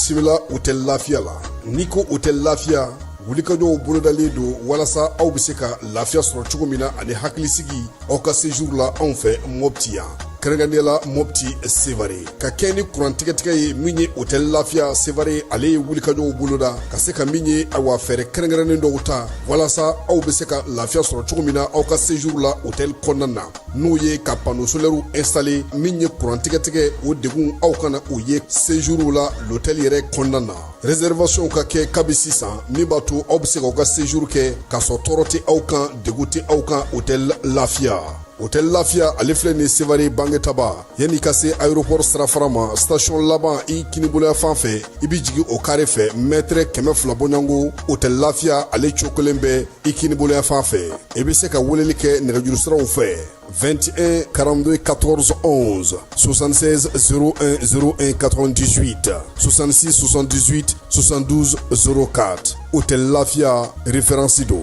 Bisimila hôtel Lafiya la. N'i ko hôtel Lafiya, wulikajɔw bolodalen don walasa aw bɛ se ka lafiya sɔrɔ cogo min na ani hakilisigi aw ka séjour la anw fɛ Mopti yan, kɛrɛnkɛrɛnnenya la Mopti Sevare. Ka kɛ ni kuran tigɛtigɛ ye min ye, hôtel Lafiya Sevare ale ye wulikajɔw boloda ka se ka min ye, awa, fɛɛrɛ kɛrɛnkɛrɛnnen dɔw ta walasa aw bɛ se ka lafiya sɔrɔ cogo min na aw ka séjour la hôtel kɔnɔna na, n'o ye ka panneau solaire installer. Min ye kuran tigɛtigɛ, o degun aw kana o ye séjour la l'hôtel yɛrɛ kɔnɔna na. Réservation ka kɛ kabi sisan, min b'a to aw bɛ se k'aw ka séjour kɛ k'a sɔrɔ tɔɔrɔ tɛ aw kan, degun tɛ aw kan. Hôtel Lafiya, hôtel Lafiya ale filɛ nin Sevare Bangetaba, yanni ka se aéroport sirafara ma, station laban i kiniboloya fan fɛ, i bɛ jigin o carré fɛ, mètre 200 bɔɲɔgɔnko, hôtel Lafiya ale cokolen bɛ i kiniboloya fan fɛ. I bɛ se ka weleli kɛ nɛgɛjuru siraw fɛ: 21 42 14 11, 76 01 01 98, 66 78 72 04. Hôtel Lafia, référence don.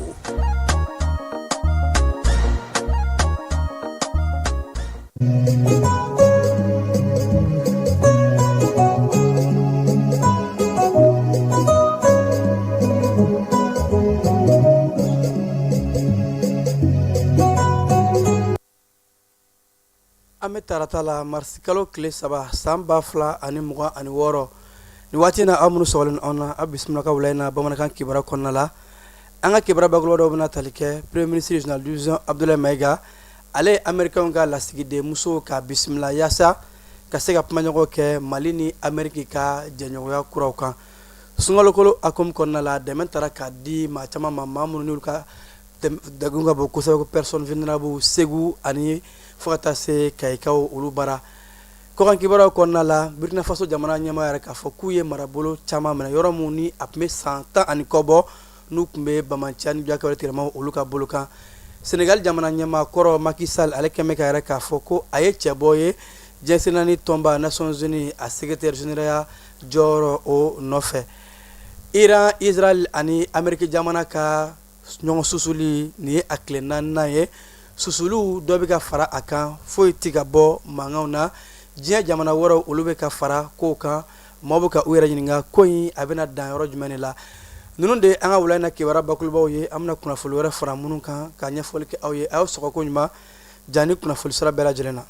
An bɛ tarata la, marisikalo tile 3, san 2026. Nin waati in na, aw minnu sɔgɔlen anw na, aw bisimila ka wula in na bamanankan kibaruya kɔnɔna la. An ka kibaruya bakuruba dɔw bɛna tali kɛ premier ministre général division Abdoulaye Maïga, ale ye américain ka lasigiden muso ka bisimila yaasa ka se ka kumaɲɔgɔn kɛ Mali ni Amérique ka jɛɲɔgɔnya kuraw kan. Sunkalokalo hukumu kɔnɔna la, dɛmɛ taara ka di maa caman ma, maa minnu n'olu ka degun ka bon kosɛbɛ, personnes vulnérables, Segu ani fo ka taa se Kayikaw olu bara. Kɔkan kibaruyaw kɔnɔna la, Burkina Faso jamana ɲɛmaa yɛrɛ k'a fɔ k'u ye marabolo caman minɛ, yɔrɔ min ni a tun bɛ san 10 ani kɔ bɔ n'u tun bɛ banbaanciya ni juguya tigilamaw olu ka bolo kan. Senegal jamana ɲɛmaa kɔrɔ Macky Sall, ale kɛlen bɛ ka yɛrɛ k'a fɔ ko a ye cɛbɔ ye diɲɛ seleke naani tɔnba Nations Unies a secrétaire général jɔyɔrɔ o nɔfɛ. Iran, Israël ani Amérique jamana ka ɲɔgɔn susuli, nin ye a tile naaninan ye. Susuliw dɔ bɛ ka fara a kan, foyi tɛ ka bɔ mankanw na. Diɲɛ jamana wɛrɛw olu bɛ ka fara kow kan. Maaw bɛ ka u yɛrɛ ɲininka ko in a bɛna dan yɔrɔ jumɛn de la. Ninnu de an ka wula in na kibaruya bakurubaw ye. An bɛna kunnafoni wɛrɛ fara minnu kan ka ɲɛfɔli kɛ aw ye. A y'aw sɔgɔ ko ɲuman ja ni kunnafoni sira bɛɛ lajɛlen na.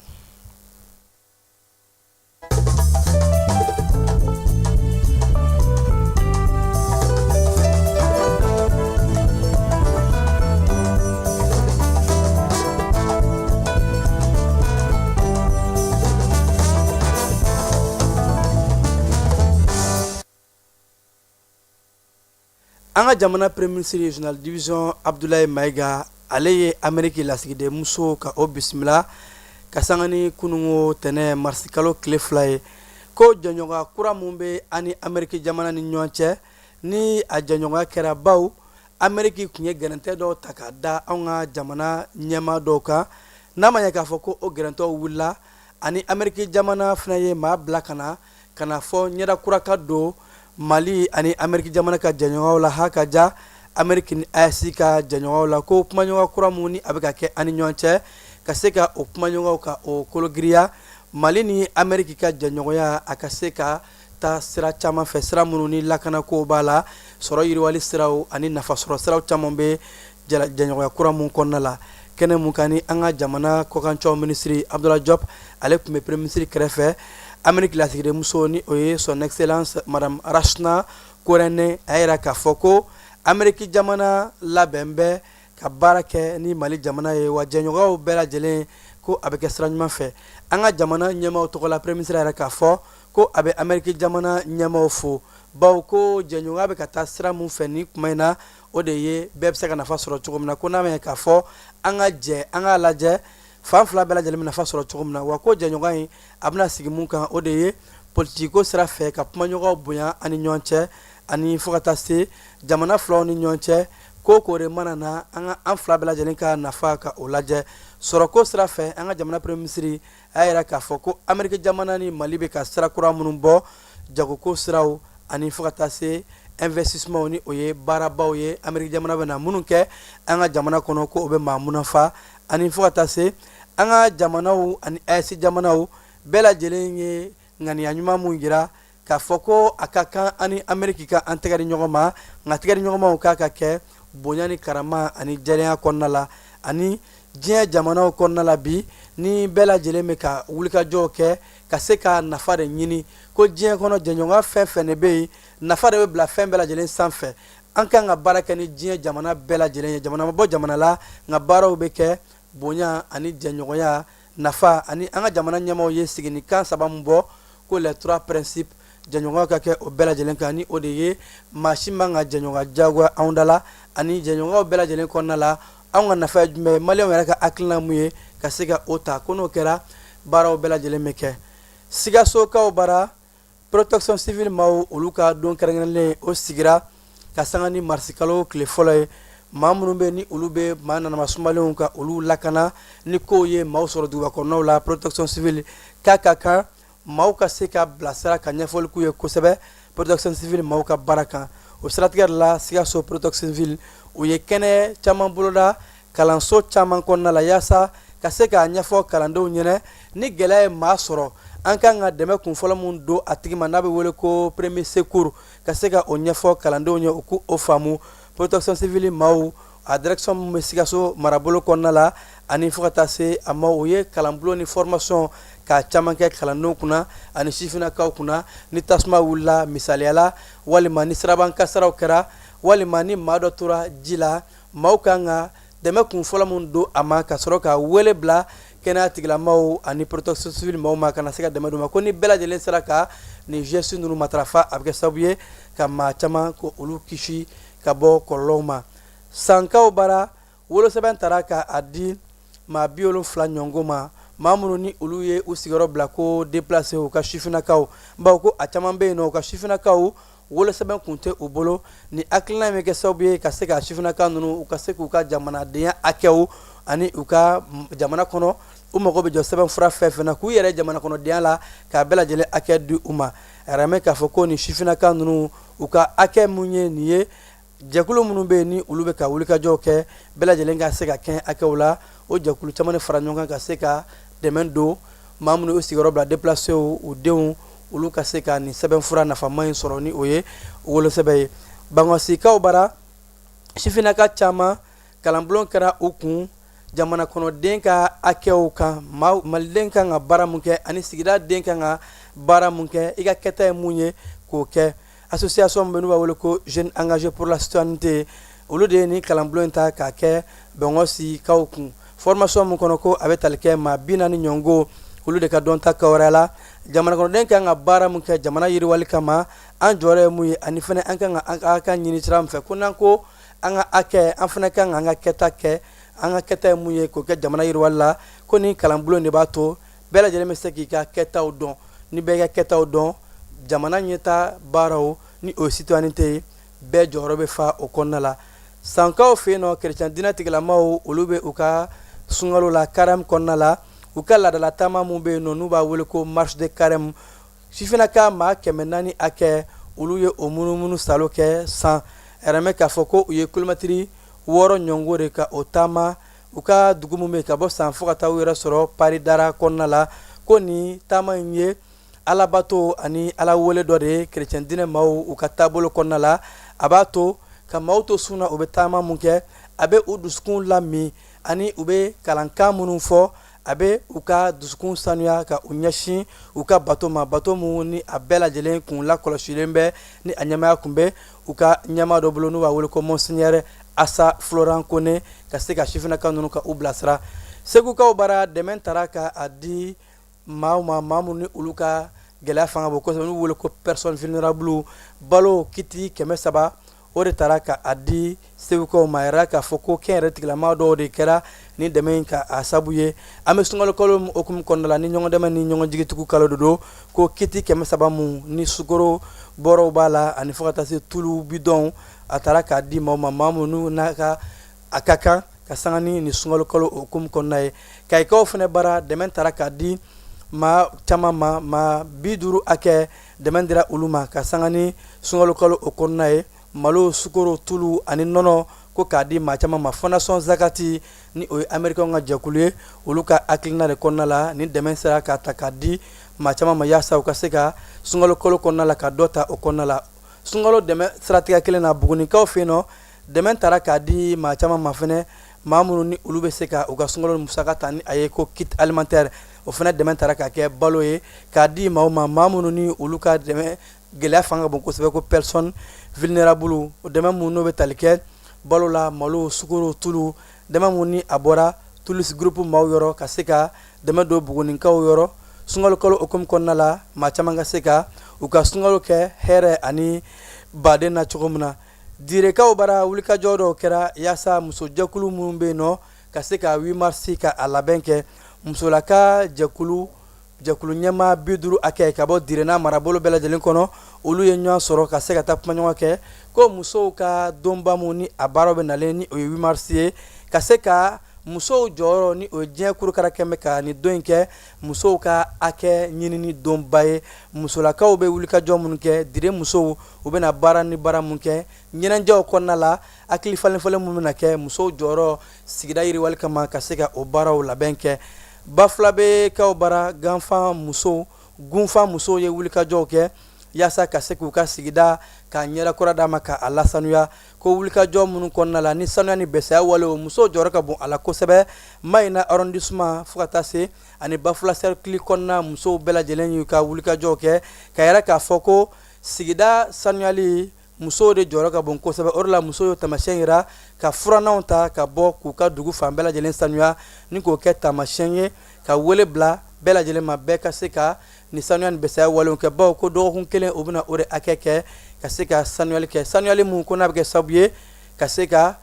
An ka jamana premier ministre général division Abdoulaye Maïga, ale ye Amérique lasigiden muso ka o bisimila ka sanga ni kununko tɛnɛ marisikalo tile 2 ye, ko jɛɲɔgɔnya kura min bɛ an ni Amérique jamana ni ɲɔgɔn cɛ, ni a jɛɲɔgɔnya kɛra baw Amérique tun ye gɛrɛntɛ dɔw ta ka da anw ka jamana ɲɛmaa dɔw kan, n'a ma ɲɛ k'a fɔ ko o gɛrɛntɛw wulila, ani Amérique jamana fana ye maa bila ka na ka na fɔ ɲɛda kura ka don Mali ani Amérique jamana ka jɛɲɔgɔnw la, ha ka ja Amérique ni AES ka jɛɲɔgɔnw la, ko kumaɲɔgɔn kura mun ni a bɛ ka kɛ an ni ɲɔgɔn cɛ, ka se ka o kumaɲɔgɔnw ka o kologiriya, Mali ni Amérique ka jɛɲɔgɔnya a ka se ka taa sira caman fɛ, sira minnu ni lakanako b'a la, sɔrɔ yiriwali siraw ani nafasɔrɔ siraw caman bɛ jɛɲɔgɔnya kura mun kɔnɔna la. Kɛnɛ mun kan ni an ka jamana kɔkancɛw minisiri Abdoulaye Diop, ale tun bɛ premier ministre kɛrɛfɛ, Amérique lasigidenmuso ni o ye son excellence madame Rachna Korene, a y'a yira k'a fɔ ko Amérique jamana labɛn bɛ ka baara kɛ ni Mali jamana ye, wa jɛɲɔgɔnw bɛɛ lajɛlen ko a bɛ kɛ sira ɲuman fɛ. An ka jamana ɲɛmaaw tɔgɔ la, premier ministre yɛrɛ k'a fɔ ko a bɛ Amérique jamana ɲɛmaaw fo, bawo ko jɛɲɔgɔnya bɛ ka taa sira mun fɛ nin kuma in na, o de ye bɛɛ bɛ se ka nafa sɔrɔ cogo min na, ko n'a ma ɲɛ k'a fɔ an ka jɛ an k'a lajɛ fan fila bɛɛ lajɛlen bɛ nafa sɔrɔ cogo min na, wa ko jɛɲɔgɔnya in a bɛna sigi mun kan, o de ye politiko sira fɛ ka kumaɲɔgɔnw bonya an ni ɲɔgɔn cɛ, ani fo ka taa se jamana filaw ni ɲɔgɔn cɛ ko ko de mana na, an ka an fila bɛɛ lajɛlen ka nafa ka o lajɛ. Sɔrɔko sira fɛ, an ka jamana premier ministre a y'a yira k'a fɔ ko Amérique jamana ni Mali bɛ ka sira kura minnu bɔ, jagoko siraw ani fo ka taa se investissement ni o ye baarabaw ye Amérique jamana bɛ na minnu kɛ an ka jamana kɔnɔ, ko o bɛ maa munafa, ani fo ka taa se an ka jamanaw ani AES jamanaw bɛɛ lajɛlen ye ŋaniya ɲuman mun jira. k'a fɔ ko a ka kan an ni Ameriki ka an tɛgɛ di ɲɔgɔn ma, nka tɛgɛ di ɲɔgɔnmaw k'a ka kɛ bonya ni karama ani jɛlenya kɔnɔna la. Ani diɲɛ jamanaw kɔnɔna la bi, ni bɛɛ lajɛlen bɛ ka wulikajɔw kɛ ka se ka nafa de ɲini, ko diɲɛ kɔnɔ jɛɲɔgɔnya fɛn fɛn de bɛ yen, nafa de bɛ bila fɛn bɛɛ lajɛlen sanfɛ. An kan ka baara kɛ ni diɲɛ jamana bɛɛ lajɛlen ye, jamana ma bɔ jamana la, nka baaraw bɛ kɛ bonya ani jɛɲɔgɔnya nafa. Ani an ka jamana ɲɛmaaw ye siginikan saba min bɔ ko les trois principes, jɛɲɔgɔnya ka kɛ o bɛɛ lajɛlen kan, ni o de ye maa si man ka jɛɲɔgɔnya jagoya anw da la. Ani jɛɲɔgɔnyaw bɛɛ lajɛlen kɔnɔna la, anw ka nafa ye jumɛn ye, maliyɛnw yɛrɛ ka hakilina mun ye, ka se ka o ta, ko n'o kɛra baaraw bɛɛ lajɛlen bɛ kɛ. Sikasokaw bara, protection civile maaw, olu ka don kɛrɛnkɛrɛnlen o sigira ka sanga ni marisikalo tile fɔlɔ ye. Maa minnu bɛ ni olu bɛ maa nanama sumalenw ka olu lakana ni kow ye maaw sɔrɔ duguba kɔnɔnaw la, protection civile k'a ka kan maaw ka se ka bilasira ka ɲɛfɔli k'u ye kosɛbɛ protection civile maaw ka baara kan. O siratigɛ de la, Sikaso protection civile u ye kɛnɛ caman boloda kalanso caman kɔnɔna la, yaasa ka se k'a ɲɛfɔ kalandenw ɲɛna ni gɛlɛya ye maa sɔrɔ, an kan ka dɛmɛ kunfɔlɔ min don a tigi ma n'a bɛ wele ko premier secours, ka se ka o ɲɛfɔ kalandenw ye, u k'o faamu. Protection civile maaw, a direction min bɛ Sikaso marabolo kɔnɔna la, ani fo ka taa se a ma, u ye kalanbulon ni formation k'a caman kɛ kalandenw kunna ani sifinnakaw kunna. Ni tasuma wulila misaliya la, walima ni siraban kasaraw kɛra, walima ni maa dɔ tora ji la, maaw kan ka dɛmɛ kun fɔlɔ min don a ma, ka sɔrɔ ka wele bila kɛnɛya tigilamaw ani protection civile maaw ma, ka na se ka dɛmɛ d'u ma. Ko ni bɛɛ lajɛlen sera ka nin geste ninnu matarafa, a bɛ kɛ sababu ye ka maa caman ko olu kisi ka bɔ kɔlɔlɔw ma. Sankaw bara, wolosɛbɛn tara ka a di maa 70 ɲɔgɔn ma, maa minnu ni olu ye u sigiyɔrɔ bila ko déplacé, u ka sifinnakaw, bawo ko a caman bɛ yen nɔ, u ka sifinnakaw wolosɛbɛn kun tɛ u bolo. Ni hakilina in bɛ kɛ sababu ye ka se ka sifinnaka ninnu, u ka se k'u ka jamanadenya hakɛw ani u ka jamana kɔnɔ u mago bɛ jɔ sɛbɛn fura fɛn fɛn na k'u yɛrɛ jamana kɔnɔdenya la, k'a bɛɛ lajɛlen hakɛ di u ma. A yɛrɛ k'a fɔ ko nin sifinnaka ninnu, u ka hakɛ mun ye nin ye, jɛkulu minnu bɛ yen ni olu bɛ ka wulikajɔw kɛ bɛɛ lajɛlen ka se ka kɛ hakɛw la, o jɛkulu caman de fara ɲɔgɔn kan ka se ka dɛmɛ don maa minnu y'u sigiyɔrɔ bila déplacé, u denw, olu ka se ka nin sɛbɛnfura nafama in sɔrɔ, ni o ye wolosɛbɛn ye. Bankɔsikaw bara, sifinnaka caman kalanbulon kɛra u kun jamana kɔnɔden ka hakɛw kan, maliden kan ka baara mun kɛ ani sigida den kan ka baara mun kɛ, i ka kɛta ye mun ye k'o kɛ. Association min bɛ n'u b'a wele ko Jeunes Engagés pour la Citoyenneté, olu de ye nin kalanbulon in ta k'a kɛ Bankɔsikaw kun. Formation min kɔnɔ, ko a bɛ tali kɛ maa 40 ɲɔgɔn, olu de ka dɔn ta kawɛrɛ la jamana kɔnɔden kan ka baara mun kɛ jamana yiriwali kama, an jɔyɔrɔ ye mun ye, ani fana an kan ka an ka hakɛ ɲini sira min fɛ. Ko n'an ko an ka hakɛ, an fana kan ka an ka kɛta kɛ, an ka kɛta ye mun ye k'o kɛ jamana yiriwali la. Ko nin kalanbulon de b'a to bɛɛ lajɛlen bɛ se k'i ka kɛtaw dɔn. Ni bɛɛ ka kɛtaw dɔn, jamana ɲɛta baaraw, ni o ye citoyenneté ye, bɛɛ jɔyɔrɔ bɛ fa o kɔnɔna la. Sankaw fɛ yen nɔ, kerecɛn diinɛ tigilamaw, olu bɛ u ka sunkalo la, carême kɔnɔna la, u ka laadala taama min bɛ yen nɔ n'u b'a wele ko marche de carême, sifinnaka maa 400 hakɛ, olu ye o munumunu salo kɛ san yɛrɛmɛ, k'a fɔ ko u ye kilomɛtiri 6 ɲɔgɔn de ka o taama u ka dugu min bɛ ka bɔ San fo ka taa u yɛrɛ sɔrɔ Pari Dara kɔnɔna la. Ko nin taama in ye alabato ani ala wele dɔ de ye kerecɛn diinɛ maaw u ka taabolo kɔnɔna la. A b'a to ka maaw to sun na, u bɛ taama mun kɛ, a bɛ u dusukun lamin, ani u bɛ kalankan minnu fɔ, a bɛ u ka dusukun sanuya ka u ɲɛsin u ka bato ma, bato mun ni a bɛɛ lajɛlen kun lakɔlɔsilen bɛ, ni a ɲɛmaaya kun bɛ u ka ɲɛmaa dɔ bolo n'u b'a wele ko Monseigneur Asa Florent Kone, ka se ka sifinnaka ninnu ka u bilasira. Segukaw bara, dɛmɛ tara ka a di maaw ma, maa minnu ni olu ka gɛlɛya fanga bon kosɛbɛ, n'u wele ko personne vulnérable. Balo kiti 300, o de tara ka a di segukaw ma. Yɛrɛ k'a fɔ ko kɛnyɛrɛ tigilama dɔw de kɛra ni dɛmɛ in ka a sabu ye. An bɛ sunkalo kalo hukumu kɔnɔna la, ni ɲɔgɔn dɛmɛ ni ɲɔgɔn jigitugu kalo de don, ko kiti 300 mun ni sukaro bɔrɔw b'a la, ani fo ka taa se tulu bidɔnw, a taara k'a di maaw ma, maa minnu n'a ka a ka kan ka sanga ni nin sunkalo kalo hukumu kɔnɔna ye. Kayikaw fana bara, dɛmɛ taara k'a di maa caman ma, maa 50 hakɛ, dɛmɛ dira olu ma ka sanga ni sunkalo kalo o kɔnɔna ye. Malo, sukaro, tulu ani nɔnɔ, ko k'a di maa caman ma. Fondation Zakati, ni o ye américain ka jɛkulu ye, olu ka hakilina de kɔnɔna la ni dɛmɛ sera k'a ta k'a di maa caman ma yaasa u ka se ka sunkalo kalo kɔnɔna la ka dɔ ta o kɔnɔna la. Sunkalo dɛmɛ siratigɛ kelen na, Bugunikaw fɛ yen nɔ, dɛmɛ taara k'a di maa caman ma fɛnɛ, maa minnu ni olu bɛ se ka u ka sunkalo musaka ta ni a ye ko kit alimentaire. O fana dɛmɛ taara k'a kɛ balo ye k'a di maaw ma, maa minnu ni olu ka dɛmɛ gɛlɛya fanga ka bon kosɛbɛ, ko personne vulnérable. O dɛmɛ minnu n'o bɛ tali kɛ balo la, malo, sukaro, tulu, dɛmɛ minnu ni a bɔra Toulouse Groupe maaw yɔrɔ ka se ka dɛmɛ don Bugunikaw yɔrɔ sunkalo kalo hukumu kɔnɔna la, maa caman ka se ka u ka sunkalo kɛ hɛrɛ ani baden na cogo min na. Direkaw bara, wulikajɔ dɔw kɛra yaasa musojɛkulu minnu bɛ yen nɔ ka se ka 8 mars ka a labɛn kɛ. Musolaka jɛkulu jɛkulu ɲɛmaa 50 hakɛ ka bɔ Dire n'a marabolo bɛɛ lajɛlen kɔnɔ, olu ye ɲɔgɔn sɔrɔ ka se ka taa kumaɲɔgɔn kɛ ko musow ka donba min ni a baaraw bɛ nalen ni o ye 8 mars ye, ka se ka musow jɔyɔrɔ ni o ye diɲɛ kurukara kɛmɛ ka nin don in kɛ musow ka hakɛ ɲinini donba ye. Musolakaw bɛ wulikajɔ minnu kɛ, Dire musow, u bɛna baara ni baara mun kɛ ɲɛnajɛw kɔnɔna la, hakili falen falen minnu bɛna kɛ musow jɔyɔrɔ sigida yiriwali kama, ka se ka o baaraw labɛn kɛ. Bafulabekaw bara, ganfan musow, gunfan musow ye wulikajɔw kɛ yaasa ka se k'u ka sigida k'a ɲɛda kura d'a ma, ka a lasanuya, ko wulikajɔ minnu kɔnɔna la ni sanuya ni bɛsɛya walew, musow jɔyɔrɔ ka bon a la kosɛbɛ. Mayina arrondissement fo ka taa se ani Bafula cercle kɔnɔna musow bɛɛ lajɛlen y'u ka wulikajɔw kɛ ka yɛrɛ k'a fɔ ko sigida sanuyali, musow de jɔyɔrɔ ka bon kosɛbɛ. O de la musow ye taamasiyɛn yira ka furannanw ta ka bɔ k'u ka dugu fan bɛɛ lajɛlen sanuya, ni k'o kɛ taamasiyɛn ye ka wele bila bɛɛ lajɛlen ma, bɛɛ ka se ka ni sanuya ni bɛsɛya walew kɛ, bawo ko dɔgɔkun kelen u bɛna o de hakɛ kɛ ka se ka sanuyali kɛ, sanuyali mun ko n'a bɛ kɛ sababu ye ka se ka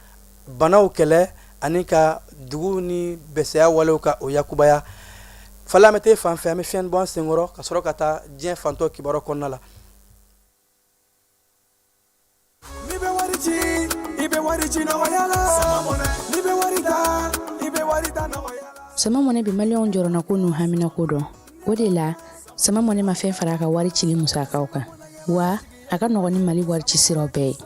banaw kɛlɛ ani ka dugu ni bɛsɛya walew ka o yakubaya. Fala, an bɛ taa fan fɛ, an bɛ fiɲɛ bɔ an senkɔrɔ ka sɔrɔ ka taa diɲɛ fantɔ kibaru kɔnɔna la. N'i bɛ wari ci, i bɛ wari ci nɔgɔya la. N'i bɛ wari ta, i bɛ wari ta nɔgɔya la. Sama Mɔnɛ bɛ maliyɛnw jɔrɔnako n'u haminako dɔn. O de la, Sama Mɔnɛ ma fɛn fara a ka wari cili musakaw kan, wa a ka nɔgɔn ni Mali wari ci siraw bɛɛ ye.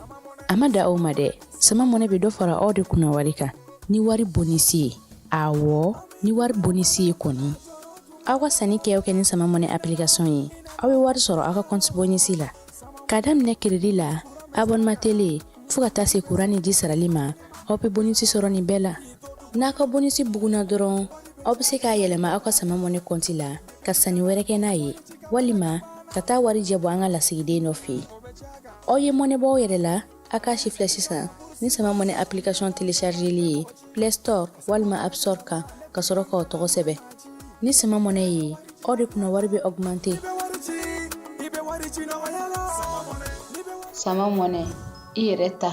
A ma da o ma dɛ, Sama Mɔnɛ bɛ dɔ fara aw de kunna wari kan ni wari bonisi ye. Awɔ, ni wari bonisi ye kɔni. Aw ka sanni kɛ o kɛ ni Sama Mɔnɛ application ye, aw bɛ wari sɔrɔ aw ka compte bonisi la. K'a daminɛ crédit la, abonnement télé, fo ka taa se kuran ni ji sarali ma, aw bɛ bonisi sɔrɔ nin bɛɛ la. N'a ka bonisi bugunna dɔrɔn, aw bɛ se k'a yɛlɛma aw ka Sama Mɔnɛ kɔnti la ka sanni wɛrɛ kɛ n'a ye, walima ka taa warijɛ bɔ an ka lasigiden dɔ fɛ yen. Aw ye mɔnɛ bɔ aw yɛrɛ la, a k'a si filɛ sisan ni Sama Mɔnɛ application téléchargeli ye Play Store walima App Store kan, ka sɔrɔ k'aw tɔgɔ sɛbɛn. Ni Sama Mɔnɛ ye, aw de kunna wari bɛ augmenter. Sama Mɔnɛ, i yɛrɛ ta.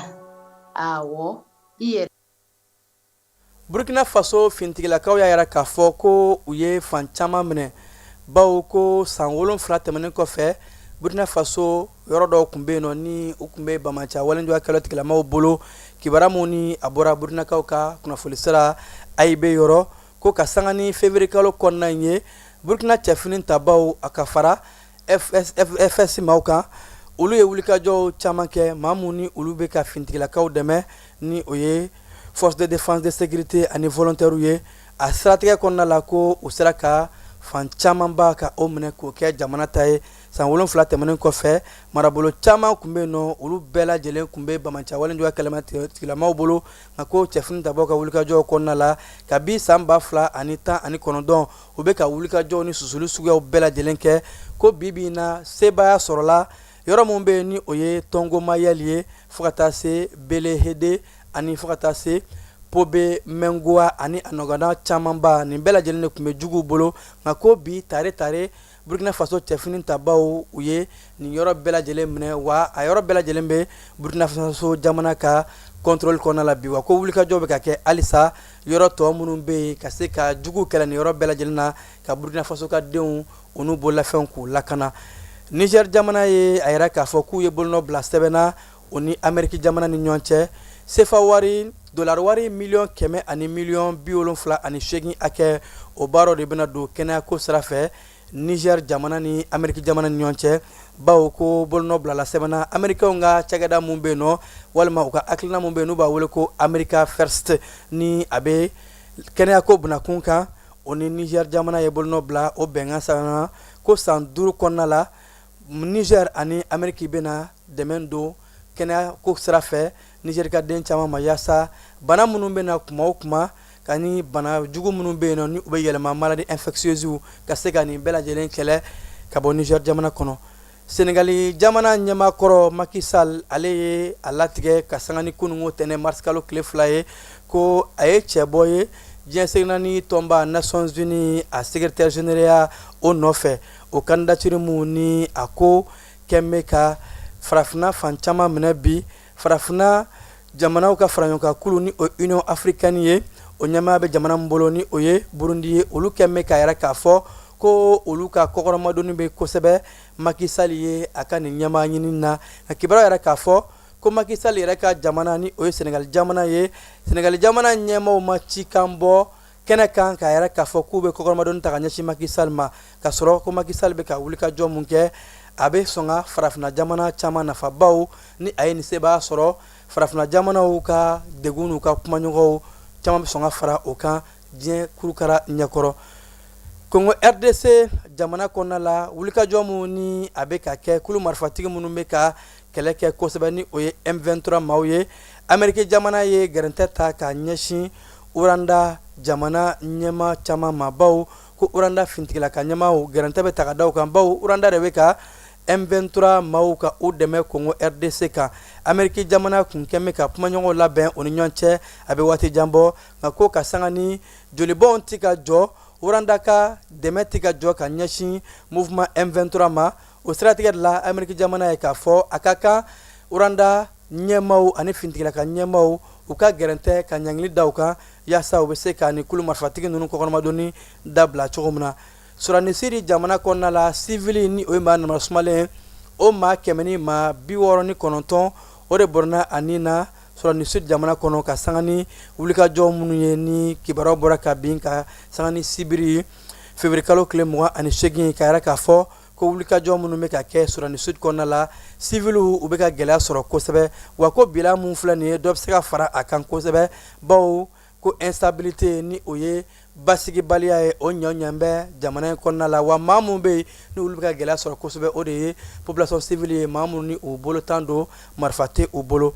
Awɔ, i yɛrɛ. Burkina Faso fintigilakaw y'a yira k'a fɔ ko u ye fan caman minɛ, bawo ko san 7 tɛmɛnen kɔfɛ, Burkina Faso yɔrɔ dɔw tun bɛ yen nɔ ni u tun bɛ banbaanci walejuguya kɛlɛ tigilamaw bolo. Kibaruya mun ni a bɔra Burkinakaw ka kunnafoni sira AIB yɔrɔ, ko ka sanga ni février kalo kɔnɔna in ye, Burkina cɛfini tabaw a ka fara FSS maaw kan, olu ye wulikajɔw caman kɛ, maa mun ni olu bɛ ka fintigilakaw dɛmɛ, ni o ye force de défense de sécurité ani volontaires ye. A siratigɛ kɔnɔna la, ko u sera ka fan camanba ka o minɛ k'o kɛ jamana ta ye. San 7 tɛmɛnen kɔfɛ, marabolo caman tun bɛ yen nɔ, olu bɛɛ lajɛlen tun bɛ banbaanci walejuguya kɛlɛ tigilamaw bolo. Nka ko cɛfini tabaw ka wulikajɔw kɔnɔna la, kabi san 2019, u bɛ ka wulikajɔw ni susuli suguyaw bɛɛ lajɛlen kɛ, ko bi bi in na sebaaya sɔrɔla yɔrɔ min bɛ yen, ni o ye Tɔngomayɛli ye, fo ka taa se Belehede ani fo ka taa se Pobe Mɛngowa ani a nɔgɔnna camanba. Nin bɛɛ lajɛlen de tun bɛ juguw bolo. Nka ko bi tare tare, Burkina Faso cɛfini tabaw, u ye nin yɔrɔ bɛɛ lajɛlen minɛ, wa a yɔrɔ bɛɛ lajɛlen bɛ Burkina Faso jamana ka contrôle kɔnɔna la bi. Wa ko wulikajɔ bɛ ka kɛ halisa yɔrɔ tɔ minnu bɛ yen, ka se ka jugu kɛlɛ nin yɔrɔ bɛɛ lajɛlen na, ka Burkina Faso ka denw, u n'u bololafɛnw, k'u lakana. Niger jamana ye a yira k'a fɔ k'u ye bolonɔ bila sɛbɛn na u ni Ameriki jamana ni ɲɔgɔn cɛ, sefa wari, dolari wari 178 miliyɔn hakɛ. O baaraw de bɛna don kɛnɛyako sira fɛ Niger jamana ni Ameriki jamana ni ɲɔgɔn cɛ, bawo ko bolonɔ bilala sɛbɛn na Amerikɛnw ka cakɛda mun bɛ yen nɔ, walima u ka hakilina mun bɛ yen n'u b'a wele ko America First, ni a bɛ kɛnɛyako bunakun kan. O ni Niger jamana ye bolonɔ bila o bɛnkan sɛbɛn na. ko san 5 kɔnɔna la, Niger ani Ameriki bɛna dɛmɛ don kɛnɛya ko sira fɛ Niger ka den caman ma, yaasa bana minnu bɛna kuma o kuma ka ni bana jugu minnu bɛ yen nɔ, ni u bɛ yɛlɛma, maladie infectieuse, ka se ka nin bɛɛ lajɛlen kɛlɛ ka bɔ Niger jamana kɔnɔ. Senegali jamana ɲɛmaa kɔrɔ Macky Sall, ale ye a latigɛ ka sanga ni kununko tɛnɛn marisikalo tile 2 ye, ko a ye cɛbɔ ye diɲɛ seleke naani tɔnba Nations Unies a secrétaire général o nɔfɛ. O candidature mun ni a ko kɛn bɛ ka farafinna fan caman minɛ bi, farafinna jamanaw ka faraɲɔgɔnkan kulu ni o Union africaine ye, o ɲɛmaaya bɛ jamana min bolo ni o ye Burundi ye, olu kɛn bɛ k'a yira k'a fɔ ko olu ka kɔkɔrɔmadonni bɛ kosɛbɛ Macky Sall ye a ka nin ɲɛmaa ɲini na. Nka kibaruya yɛrɛ k'a fɔ ko Macky Sall yɛrɛ ka jamana ni o ye Senegali jamana ye, Senegali jamana ɲɛmaaw ma cikan bɔ kɛnɛ kan k'a yira k'a fɔ k'u bɛ kɔkɔrɔmadonni ta ka ɲɛsin Macky Sall ma, ka sɔrɔ ko Macky Sall bɛ ka wulikajɔ mun kɛ, a bɛ sɔn ka farafinna jamana caman nafa, bawo ni a ye nin sebaaya sɔrɔ, farafinna jamanaw ka degun n'u ka kumaɲɔgɔnw caman bɛ sɔn ka fara o kan diɲɛ kurukara ɲɛkɔrɔ. Kongo RDC jamana kɔnɔna la, wulikajɔ mun ni a bɛ ka kɛ, kulu marifatigi minnu bɛ ka kɛlɛ kɛ kosɛbɛ ni o ye M23 maaw ye, Ameriki jamana ye gɛrɛntɛ ta ka ɲɛsin Rwanda jamana ɲɛmaa caman ma, bawo ko Rwanda finitigilaka ɲɛmaaw gɛrɛntɛ bɛ ta ka da u kan, bawo Rwanda de bɛ ka M23 maaw ka u dɛmɛ Kongo RDC kan. Ameriki jamana kun kɛn bɛ ka kumaɲɔgɔnw labɛn u ni ɲɔgɔn cɛ a bɛ waati jan bɔ, nka ko ka sanga ni jolibɔnw tɛ ka jɔ, Rwanda ka dɛmɛ tɛ ka jɔ ka ɲɛsin mouvement M23 ma. O siratigɛ de la, Ameriki jamana ye k'a fɔ a ka kan Rwanda ɲɛmaaw ani finitigilaka ɲɛmaaw u ka gɛrɛntɛ ka ɲangili da u kan, yaasa u bɛ se ka nin kulu marifatigi ninnu kɔkɔrɔmadonni dabila cogo min na. Soudan du Sud jamana kɔnɔna la, sivili ni o ye maa nama sumalen, o maa 169, o de bɔnɛna a ni na Soudan du Sud jamana kɔnɔ, ka sanga ni wulikajɔ minnu ye ni kibaruyaw bɔra ka bin ka sanga ni sibiri février kalo tile 28, ka yira k'a fɔ ko wulikajɔ minnu bɛ ka kɛ Soudan du Sud kɔnɔna la, siviliw u bɛ ka gɛlɛya sɔrɔ kosɛbɛ, wa ko bila mun filɛ nin ye, dɔ bɛ se ka fara a kan kosɛbɛ, bawo ko instabilité ni o ye basigibaliya ye, o ɲɔ ɲɛ bɛ jamana in kɔnɔna la. Wa maa minnu bɛ yen ni olu bɛ ka gɛlɛya sɔrɔ kosɛbɛ, o de ye population civile ye, maa minnu ni u bolo tan don, marifa tɛ u bolo.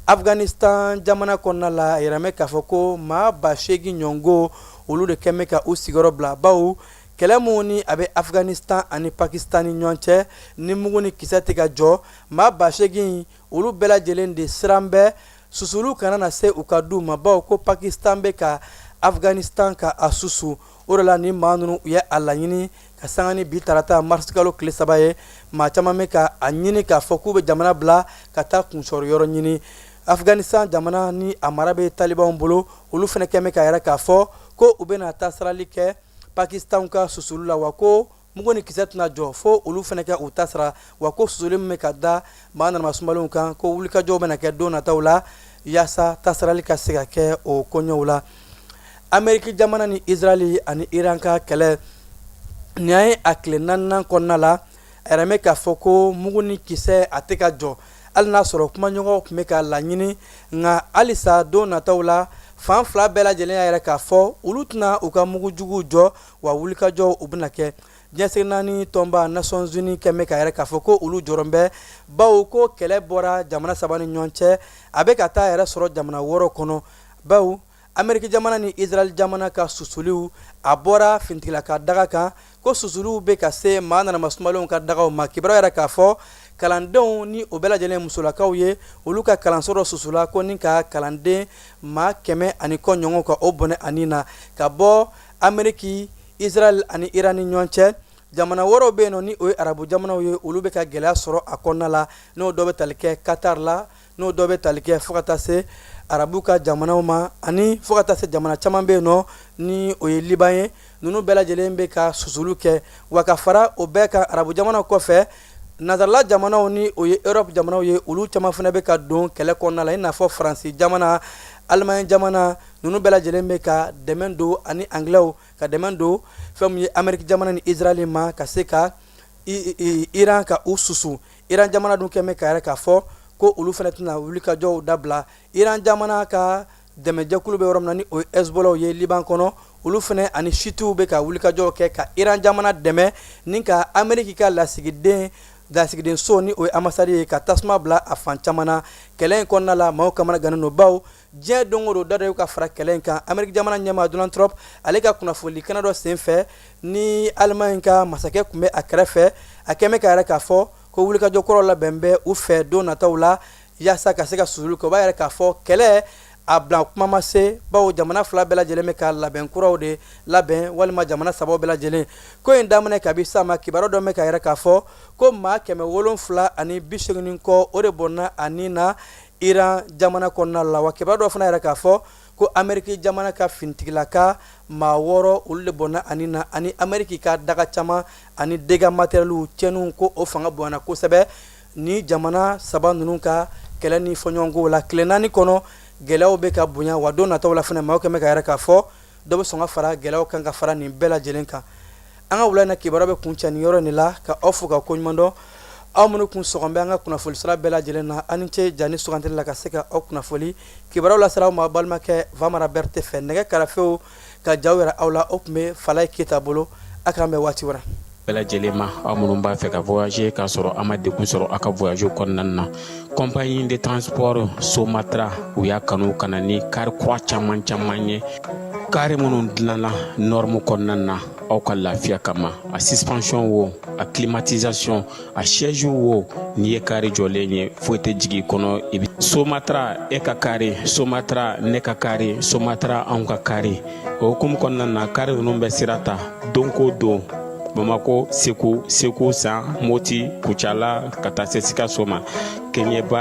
Afghanistan jamana kɔnɔna la, a yɛrɛ k'a fɔ ko maa 8000 ɲɔgɔn, olu de kɛn bɛ ka u sigiyɔrɔ bila, bawo kɛlɛ mun ni a bɛ Afghanistan ani Pakistan ni ɲɔgɔn cɛ, ni mugu ni kisɛ tɛ ka jɔ, maa 8000, olu bɛɛ lajɛlen de siran bɛ susulu kana na se u ka du ma, bawo ko Pakistan bɛ ka Afghanistan ka a susu. O de la ni maa ninnu u ye a laɲini ka sanga ni bi tarata marisikalo tile 3 ye, maa caman bɛ ka a ɲini k'a fɔ k'u bɛ jamana bila ka taa kunsɔrɔ yɔrɔ ɲini. Afghanistan jamana ni a mara bɛ talibanw bolo, olu fana kɛn bɛ k'a yira k'a fɔ ko u bɛna taa sarali kɛ Pakistan ka susulu la, wa ko mugu ni kisɛ tɛna jɔ fo olu fana kɛ u ta sara, wa ko susuli min bɛ ka da maa nama sumalenw kan, ko wulikajɔw bɛna kɛ don nataw la yaasa tasarali ka se ka kɛ o koɲɛw la. Ameriki jamana ni Israɛl ani Iran ka kɛlɛ nin ye a tile naaninan kɔnɔna la, a yɛrɛ bɛ k'a fɔ ko mugu ni kisɛ a tɛ ka jɔ, hali n'a sɔrɔ kumaɲɔgɔnw tun bɛ ka laɲini, nka halisa don nataw la, fan fila bɛɛ lajɛlen y'a yira k'a fɔ olu tɛna u ka mugujuguw jɔ, wa wulikajɔw u bɛna kɛ. Diɲɛ seleke naani tɔnba Nations Unies kɛn bɛ k'a yira k'a fɔ ko olu jɔrɔ bɛ, bawo ko kɛlɛ bɔra jamana saba ni ɲɔgɔn cɛ, a bɛ ka taa yɛrɛ sɔrɔ jamana wɔɔrɔ kɔnɔ, bawo Ameriki jamana ni Israɛl jamana ka susuliw a bɔra finitigilaka daga kan, ko susuliw bɛ ka se maa nanama sumalenw ka dagaw ma. Kibaruya yɛrɛ k'a fɔ kalandenw ni o bɛɛ lajɛlen musolakaw ye, olu ka kalanso dɔ susula, ko ni ka kalanden maa 100 ani kɔ ɲɔgɔn ka o bɔnɛ ani na. Ka bɔ Ameriki, Israɛl ani Iran ni ɲɔgɔn cɛ, jamana wɛrɛw bɛ yen nɔ ni o ye arabu jamanaw ye, olu bɛ ka gɛlɛya sɔrɔ a kɔnɔna la, n'o dɔ bɛ tali kɛ Qatar la, n'o dɔ bɛ tali kɛ fo ka taa se arabu ka jamanaw ma, ani fo ka taa se jamana caman bɛ yen nɔ ni o ye Liban ye. Ninnu bɛɛ lajɛlen bɛ ka susuli kɛ. Wa ka fara o bɛɛ kan, arabu jamanaw kɔfɛ, nansarala jamanaw ni o ye Europe jamanaw ye, olu caman fana bɛ ka don kɛlɛ kɔnɔna la, i n'a fɔ Faransi jamana, Allemagne jamana, ninnu bɛɛ lajɛlen bɛ ka dɛmɛ don, ani Anglais ka dɛmɛ don fɛn min ye Ameriki jamana ni Israël ma, ka se ka Iran ka u susu. Iran jamana dun kɛn bɛ k'a yira k'a fɔ ko olu fana tɛna wulikajɔw dabila. Iran jamana ka dɛmɛjɛkulu bɛ yɔrɔ min na ni o ye Hezbollah ye Liban kɔnɔ, Olu fana ani chiitew bɛ ka wulikajɔw kɛ ka Iran jamana dɛmɛ ni ka Ameriki ka lasigidenso, ni o ye ambassade ye, ka tasuma bila a fan caman na. Kɛlɛ in kɔnɔna la, maaw kamana gannen don, bawo diɲɛ don o don, da dɔ ka fara kɛlɛ in kan. Ameriki jamana ɲɛmaa Donald Trump, ale ka kunnafoni kɛnɛ dɔ senfɛ ni Allemagne ka masakɛ tun bɛ a kɛrɛfɛ, a kɛmɛ ka yɛrɛ k'a fɔ ko wulikajɔ kɔrɔ labɛn bɛ u fɛ don nataw la yaasa ka se ka susuli kɛ. O b'a yɛrɛ k'a fɔ kɛlɛ a bila kuma ma se, bawo jamana fila bɛɛ lajɛlen bɛ ka labɛn kuraw de labɛn, walima jamana saba bɛɛ lajɛlen. Ko in daminɛ kabi sa ma, kibaruya dɔ bɛ ka yɛrɛ k'a fɔ ko maa 780 kɔ, o de bɔnna a ni na Iran jamana kɔnɔna la. Wa kibaruya dɔ fana yɛrɛ k'a fɔ ko Ameriki jamana ka finitigilaka maa 6, olu de bɔnna a ni na, ani Ameriki ka daga caman ani dégâts matériels tiɲɛniw, ko o fanga bonyana kosɛbɛ ni jamana saba ninnu ka kɛlɛ ni fɔɲɔgɔnkɔw la. Tile 4 kɔnɔ, gɛlɛyaw bɛ ka bonya, wa don nataw la fana, maaw kɛmɛ ka yɛrɛ k'a fɔ dɔ bɛ sɔn ka fara gɛlɛyaw kan ka fara nin bɛɛ lajɛlen kan. An ka wula in na kibaruya bɛ kuncɛ nin yɔrɔ nin la, ka aw fo ka koɲuman dɔn, aw minnu kun sɔgɔn bɛ an ka kunnafoni sira bɛɛ lajɛlen na. Aw ni ce jani sugantili la ka se ka aw kunnafoni kibaruyaw lasera aw ma balimakɛ Vamara Berete fɛ. Nɛgɛ karafew ka jaw yɛrɛ aw la, o tun bɛ Falaye Keyita bolo. A k'an bɛn waati wɛrɛ. Bɛɛ lajɛlen ma, aw minnu b'a fɛ ka voyager k'a sɔrɔ a ma degun sɔrɔ aw ka voyage kɔnɔna na, compagnie de transport Somatra, u y'a kanu ka na ni kari kura caman caman ye, kari minnu dilanna norme kɔnɔna na aw ka lafiya kama. A suspension wo, a climatisation, a siège wo, n'i ye kari jɔlen ye, foyi tɛ jigin i kɔnɔ. I bɛ Somatra, e ka kari Somatra, ne ka kari Somatra, anw ka kari. O hukumu kɔnɔna na, kari ninnu bɛ sira ta don ko don Bamako, Segu, Segu San, Moti, Kucala, ka taa se Sikaso ma Keɲeba.